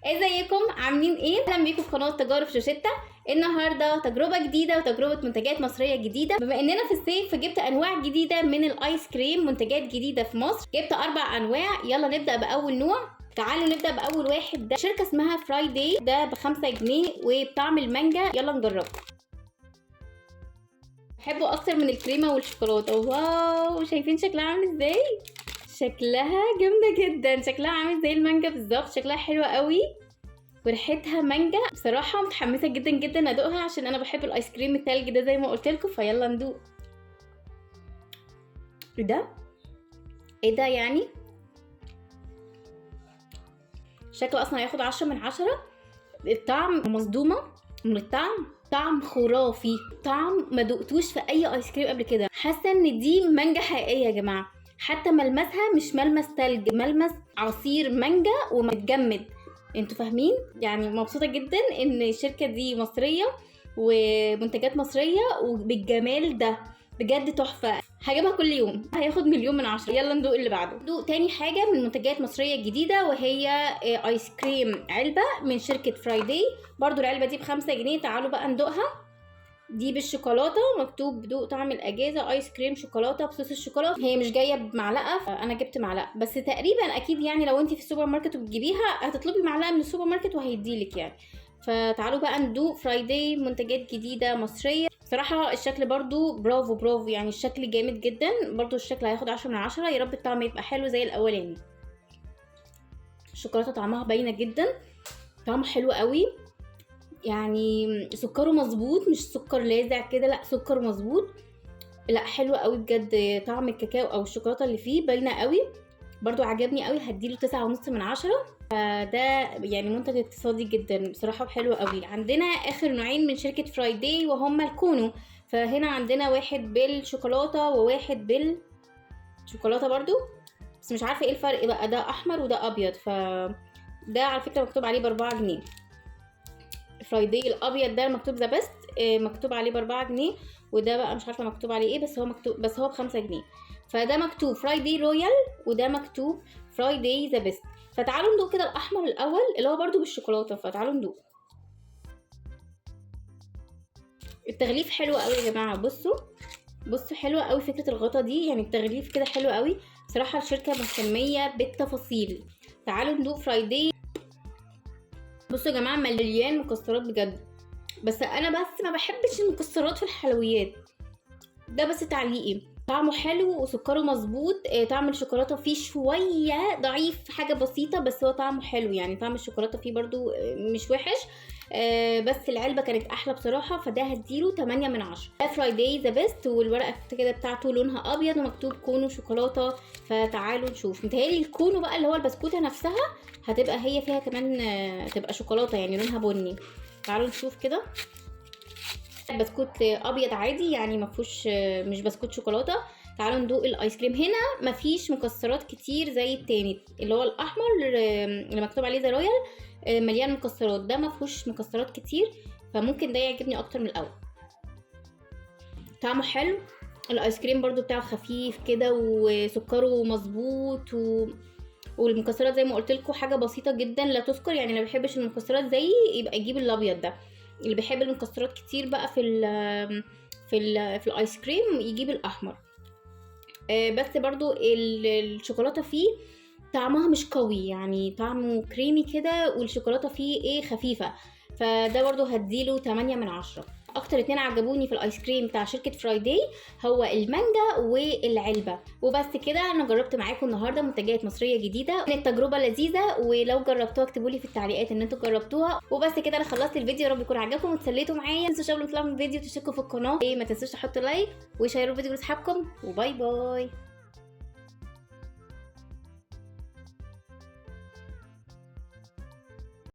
ازيكم عاملين ايه؟ اهلا بيكم في قناة تجارب شوشتة. النهارده تجربه جديدة وتجربه منتجات مصرية جديدة. بما اننا في الصيف فجبت انواع جديدة من الايس كريم، منتجات جديدة في مصر. جبت 4 انواع. يلا نبدا باول نوع. تعالوا نبدا باول واحد. ده شركة اسمها فرايداي، ده ب5 جنيه وبطعم المانجا. يلا نجربه. بحبه اكتر من الكريمة والشوكولاته. wow، شايفين شكلها عامل ازاي؟ شكلها جامدة جدا، شكلها عامل زي المانجا بالظبط، شكلها حلو قوي وريحتها مانجا. بصراحة متحمسة جدا جدا ادوقها عشان انا بحب الايس كريم التلج ده زي ما قلت لكم. فيلا ندوق. ايه ده؟ ايه ده يعني؟ شكله اصلا هياخد 10 من 10. الطعم مصدومة من الطعم، طعم خرافي، طعم ما دقتوش في اي ايس كريم قبل كده. حاسه ان دي مانجا حقيقية يا جماعة، حتى ملمسها مش ملمس تلج، ملمس عصير مانجا ومتجمد. انتوا فاهمين يعني؟ مبسوطة جدا ان الشركة دي مصرية ومنتجات مصرية وبالجمال ده، بجد تحفة. هجيبها كل يوم، هياخد 1,000,000 من 10. يلا ندوق اللي بعده. ندوق تاني حاجة من منتجات مصرية جديدة، وهي ايس كريم علبة من شركة فرايداي. برضو العلبة دي ب5 جنيه. تعالوا بقى ندوقها. دي بالشوكولاته، مكتوب دوق طعم الاجازة، ايس كريم شوكولاتة بصوص الشوكولاتة. هي مش جاية بمعلقه، انا جبت معلقه بس تقريبا. اكيد يعني لو انت في السوبر ماركت وبتجيبيها هتطلبي معلقه من السوبر ماركت وهيديلك يعني. فتعالوا بقى ندوق فرايداي، منتجات جديدة مصرية. صراحة الشكل برضو برافو برافو، يعني الشكل جامد جدا. برضو الشكل هياخد 10 من 10. يا رب الطعم يبقى حلو زي الاولاني. الشوكولاتة طعمها باينة جدا، طعمه حلو قوي يعني، سكره مظبوط، مش سكر لاذع كده، لا سكر مظبوط، لا حلو قوي بجد. طعم الكاكاو او الشوكولاتة اللي فيه باينة قوي، برضو عجبني قوي. هديله 9.5 من 10. فده يعني منتج اقتصادي جدا بصراحة وحلو قوي. عندنا اخر نوعين من شركة فرايداي وهما الكونو. فهنا عندنا واحد بالشوكولاته وواحد بالشوكولاته برضو، بس مش عارفه ايه الفرق بقى، ده احمر وده ابيض. فده على فكرة مكتوب عليه ب4 جنيه. فرايداي الابيض ده مكتوب the best، مكتوب عليه ب4 جنيه، وده بقى مش عارفه مكتوب عليه ايه، بس هو مكتوب، بس هو ب5 جنيه. فده مكتوب فرايداي رويال وده مكتوب فرايداي the best. فتعالوا ندوق كده الاحمر الاول اللي هو برضو بالشوكولاته. فتعالوا ندوق. التغليف حلو قوي يا جماعة، بصوا بصوا حلوة قوي فكرة الغطا دي، يعني التغليف كده حلو قوي بصراحة. الشركة مهتميه بالتفاصيل. تعالوا ندوق فرايداي. بصوا يا جماعة مليان مكسرات بجد، بس انا بس ما بحبش المكسرات في الحلويات، ده بس تعليقي. طعمه حلو وسكره مظبوط، طعم الشوكولاتة فيه شوية ضعيف، حاجة بسيطة، بس هو طعمه حلو يعني. طعم الشوكولاتة فيه برضو مش وحش، بس العلبة كانت احلى بصراحة. فده هديله 8 من 10. ده فرايداي the best، والورقة كده بتاعته لونها ابيض ومكتوب كونو شوكولاتة. فتعالوا نشوف. متهيألي الكونو بقى اللي هو البسكوته نفسها هتبقى هي فيها كمان، تبقى شوكولاتة يعني لونها بني. تعالوا نشوف كده. بسكوت ابيض عادي يعني ما فيهوش، مش بسكوت شوكولاتة. تعالوا ندوق الايس كريم. هنا ما فيش مكسرات كتير زي التاني اللي هو الاحمر اللي مكتوب عليه the royal، مليان مكسرات. ده ما فيهوش مكسرات كتير، فممكن ده يعجبني اكتر من الاول. طعمه حلو، الايس كريم برضو بتاعه خفيف كده وسكره مظبوط والمكسرات زي ما قلت لكم حاجة بسيطة جدا لا تذكر. يعني اللي ما بيحبش المكسرات زيي يبقى يجيب الابيض ده، اللي بيحب المكسرات كتير بقى في الايس كريم يجيب الاحمر. بس برضو الشوكولاتة فيه طعمها مش قوي، يعني طعمه كريمي كده والشوكولاته فيه خفيفة. فده برضو هديله 8 من 10. اكتر اتنين عجبوني في الايس كريم بتاع شركة فرايداي هو المانجا والعلبة. وبس كده انا جربت معاكم النهاردة منتجات مصرية جديدة، كانت تجربة لذيذة، ولو جربتوها اكتبوا لي في التعليقات ان انتوا جربتوها. وبس كده انا خلصت الفيديو، يا رب يكون عجبكم واتسليتوا معايا. ما تنسوش قبل ما تطلعوا من الفيديو تشتركوا في القناة، ما تنسوش تحطوا like وشيروا الفيديو لاصحابكم، و bye bye.